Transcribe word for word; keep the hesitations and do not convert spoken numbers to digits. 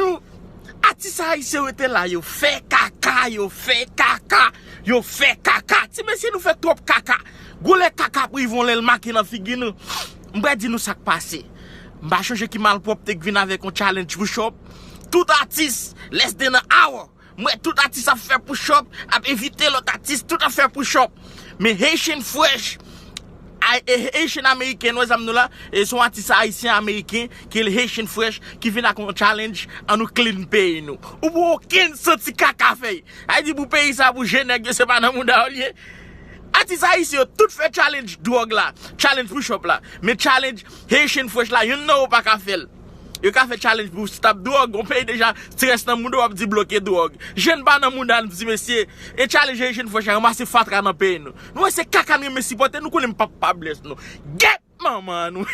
Nou, atis ayisyen rete la, yo fè kaka, yo fè kaka, yo fè kaka. Ti mesye, nou fè twòp kaka. Goulè kaka pou Yvon lè l make nan figi nou. M prè di nou sa k pase. M pa chonje ki malpwòpte k vin avèk yon challenge push up. Tout atis, less than an hour. M wè tout atis ap fè push up, ap envite lòt atis, tout ap fè push up. Men Haitian Fresh, Haitian American, wè zam nou la, e se yon atis ayisyen ameriken ki rele Haitian Fresh ki vin ak yon challenge, ann nou clean peyi nou. Ou pou okenn santi kaka fèy. Ay di pou peyi sa pou je nèg yo se pa nan mouda w l ye. Atis ayisyen yo tout fè challenge dwòg la, challenge push up la. Men challenge Haitian Fresh la, youn nan yo pa ka fè l. Yo ka fè challenge pou stop dwòg, yon peyi deja strès nan mouda w ap di bloke dwòg. Jèn pa nan mouda n ti mesye. E challenge Haitian Fresh la ranmase fatra nan peyi nou. Nou wè se kaka n renmen sipòte, nou konnen m p ap pa bless nou. Gèt manman nou.